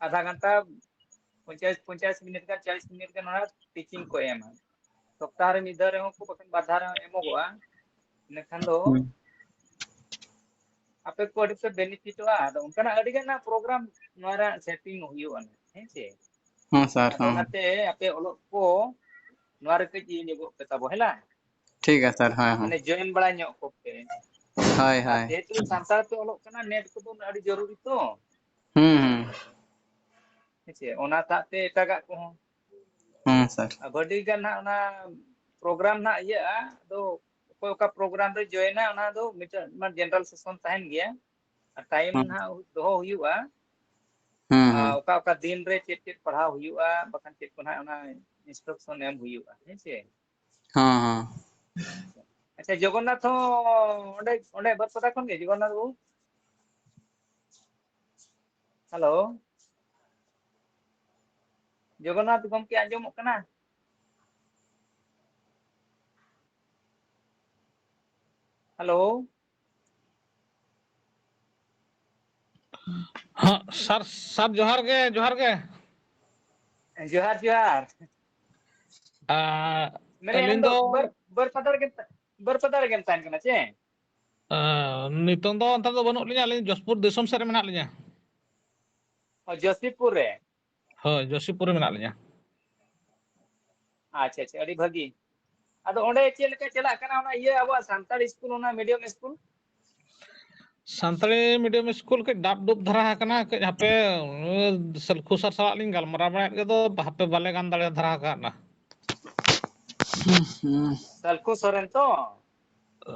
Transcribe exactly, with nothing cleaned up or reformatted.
ᱟᱫᱷᱟ ᱜᱷᱚᱱᱴᱟ, ᱯᱚᱧᱪᱟᱥ ᱯᱚᱧᱪᱟᱥ ᱢᱤᱱᱤᱴ ᱜᱟᱱ, ᱪᱚᱞᱞᱤᱥ ᱢᱤᱱᱤᱴ ᱜᱟᱱ ᱚᱱᱟ ᱴᱤᱪᱤᱝ ᱠᱚ ᱮᱢᱟ᱾ ᱥᱚᱯᱛᱟᱦᱚ ᱨᱮ ᱢᱤᱫ ᱫᱷᱟᱣ ᱨᱮᱦᱚᱸ ᱠᱚ, ᱵᱟᱠᱷᱟᱱ ᱵᱟᱨ ᱫᱷᱟᱣ ᱨᱮᱦᱚᱸ ᱮᱢᱚᱜᱚᱜᱼᱟ᱾ ᱤᱱᱟᱹᱠᱷᱟᱱ ᱫᱚ ᱦᱩᱸ᱾ ᱟᱯᱮ ᱠᱚ ᱟᱹᱰᱤ ᱯᱮ ᱵᱮᱱᱤᱯᱷᱤᱴᱚᱜᱼᱟ᱾ ᱟᱫᱚ ᱚᱱᱠᱟᱱᱟᱜ ᱟᱹᱰᱤ ᱜᱟᱱ ᱯᱨᱳᱜᱨᱟᱢ ᱱᱚᱣᱟ ᱨᱮ ᱥᱮᱴᱤᱝ ᱦᱩᱭᱩᱜᱼᱟ, ᱦᱮᱸ ᱥᱮ? ᱦᱮᱸ ᱥᱟᱨ, ᱟᱫᱚ ᱦᱮᱸ᱾ ᱚᱱᱟᱛᱮ ᱟᱯᱮ ᱚᱞᱚᱜ ᱠᱚ ᱱᱚᱣᱟ ᱨᱮ ᱠᱟᱹᱡ ᱤᱭᱟᱹ ᱧᱚᱜᱚᱜ ᱯᱮ ᱛᱟᱵᱚ, ᱦᱮᱞᱟ? ᱴᱷᱤᱠ ᱜᱮᱭᱟ ᱥᱟᱨ, ᱦᱮᱸ, ᱦᱮᱸ᱾ ᱢᱟᱱᱮ ᱡᱚᱭᱮᱱ ᱵᱟᱲᱟ ᱧᱚᱜ ᱠᱚᱯᱮ᱾ ᱦᱳᱭ, ᱟᱨ ᱦᱳᱭ᱾ ᱡᱮᱦᱮᱛᱩ ᱥᱟᱱᱛᱟᱲ ᱛᱮ ᱚᱞᱚᱜ ᱠᱟᱱᱟ, ᱱᱮᱴ ᱠᱚᱫᱚ ᱟᱹᱰᱤ ᱡᱚᱨᱩᱨᱤ ᱛᱚ᱾ ᱦᱩᱸ, ᱦᱩᱸ᱾ ᱦᱮᱸ ᱥᱮ? ᱚᱱᱟ ᱥᱟᱶᱛᱮ ᱮᱴᱟᱜᱟᱜ ᱠᱚᱦᱚᱸ᱾ ᱦᱮᱸ ᱥᱟᱨ᱾ ᱟᱨ ᱵᱟᱹᱰᱤ ᱜᱟᱱ ᱦᱟᱸᱜ ᱚᱱᱟ ᱯᱨᱳᱜᱨᱟᱢ ᱦᱟᱸᱜ ᱤᱭᱟᱹᱜᱼᱟ, ᱟᱫᱚ ᱚᱠᱚᱭ ᱚᱠᱟ ᱯᱨᱳᱜᱨᱟᱢ ᱨᱮ ᱡᱚᱭᱮᱱᱟ, ᱚᱱᱟ ᱫᱚ ᱢᱤᱫᱴᱟᱝ ᱡᱮᱱᱟᱨᱟᱞ ᱥᱮᱥᱚᱱ ᱛᱟᱦᱮᱱ ᱜᱮᱭᱟ᱾ ᱟᱨ ᱴᱟᱭᱤᱢ ᱦᱩᱸ᱾ ᱱᱟᱦᱟᱜ ᱫᱚᱦᱚ ᱦᱩᱭᱩᱜᱼᱟ, ᱦᱩᱸ, ᱟᱨ ᱦᱩᱸ᱾ ᱚᱠᱟ ᱚᱠᱟ ᱫᱤᱱ ᱨᱮ ᱪᱮᱫ ᱪᱮᱫ ᱯᱟᱲᱦᱟᱣ ᱦᱩᱭᱩᱜᱼᱟ, ᱵᱟᱠᱷᱟᱱ ᱪᱮᱫ ᱠᱚ ᱱᱟᱦᱟᱜ ᱚᱱᱟ ᱤᱱᱥᱴᱨᱟᱠᱥᱚᱱ ᱮᱢ ᱦᱩᱭᱩᱜᱼᱟ, ᱦᱮᱸ ᱥᱮ? ᱦᱮᱸ, ᱦᱮᱸ᱾ ᱟᱪᱪᱷᱟ, ᱡᱚᱜᱚᱱᱱᱟᱛᱷ ᱦᱚᱸ ᱚᱸᱰᱮ, ᱚᱸᱰᱮ ᱵᱟᱹᱨᱯᱟᱫᱟ ᱠᱷᱚᱱ ᱜᱮ, ᱡᱚᱜᱚᱱᱱᱟᱛᱷ ᱵᱟᱹᱵᱩ? ᱦᱮᱞᱳ, ᱡᱚᱜᱚᱱᱱᱟᱛᱷ ᱜᱚᱢᱠᱮ, ᱟᱸᱡᱚᱢᱚᱜ ᱠᱟᱱᱟ? ᱦᱮᱞᱳ᱾ ᱦᱚᱸ, ᱥᱟᱨ, ᱥᱟᱨ, ᱡᱚᱦᱟᱨ ᱜᱮ, ᱡᱚᱦᱟᱨ ᱜᱮ᱾ ᱡᱚᱦᱟᱨ, ᱡᱚᱦᱟᱨ᱾ ᱟᱨ ᱢᱮᱱᱮᱫ ᱟᱹᱞᱤᱧ ᱟᱢ ᱫᱚ ᱫᱚ ᱵᱟᱹᱨ-, ᱵᱟᱹᱨᱯᱟᱫᱟ ᱨᱮᱜᱮᱢ ᱛᱟ-, ᱵᱟᱹᱨᱯᱟᱫᱟ ᱨᱮᱜᱮᱢ ᱛᱟᱦᱮᱱ ᱠᱟᱱᱟ ᱪᱮ? ᱟᱸ, ᱱᱤᱛᱚᱝ ᱫᱚ ᱚᱱᱛᱮ ᱫᱚ ᱵᱟᱹᱱᱩᱜ ᱞᱤᱧᱟ, ᱟᱹᱞᱤᱧ ᱡᱚᱥᱯᱩᱨ ᱫᱤᱥᱚᱢ ᱥᱮᱫ ᱨᱮ ᱢᱮᱱᱟᱜ ᱞᱤᱧᱟ᱾ ᱚ, ᱡᱚᱥᱤᱯᱩᱨ ᱨᱮ? ᱦᱳᱭ, ᱡᱚᱥᱤᱯᱩᱨ ᱨᱮ ᱢᱮᱱᱟᱜ ᱞᱤᱧᱟ᱾ ᱟᱪᱪᱷᱟ, ᱟᱪᱪᱷᱟ, ᱟᱹᱰᱤ ᱵᱷᱟᱹᱜᱤ᱾ ᱟᱫᱚ ᱚᱸᱰᱮ ᱪᱮᱫ ᱞᱮᱠᱟ ᱪᱟᱞᱟᱜ ᱠᱟᱱᱟ ᱚᱱᱟ ᱤᱭᱟᱹ, ᱟᱵᱚᱣᱟᱜ ᱥᱟᱱᱛᱟᱲ ᱥᱠᱩᱞ, ᱚᱱᱟ medium school? Santali medium school ᱠᱟᱹᱡ ᱰᱟᱵ ᱰᱩᱵ ᱫᱷᱟᱨᱟ ᱟᱠᱟᱱᱟ, ᱠᱟᱹᱡ ᱦᱟᱯᱮ, ᱩᱱᱤ ᱥᱟᱹᱞᱠᱷᱩ ᱥᱟᱨ ᱥᱟᱞᱟᱜ ᱞᱤᱧ ᱜᱟᱞᱢᱟᱨᱟᱣ ᱵᱟᱲᱟᱭᱮᱫ ᱜᱮ ᱫᱚ, ᱦᱟᱯᱮ ᱵᱟᱞᱮ ᱜᱟᱱ ᱫᱟᱲᱮ ᱫᱷᱟᱨᱟ ᱟᱠᱟᱫᱼᱟ᱾ ᱦᱩᱸ, ᱦᱩᱸ᱾ ᱥᱟᱹᱞᱠᱷᱩ ᱥᱚᱨᱮᱱ ᱛᱚ?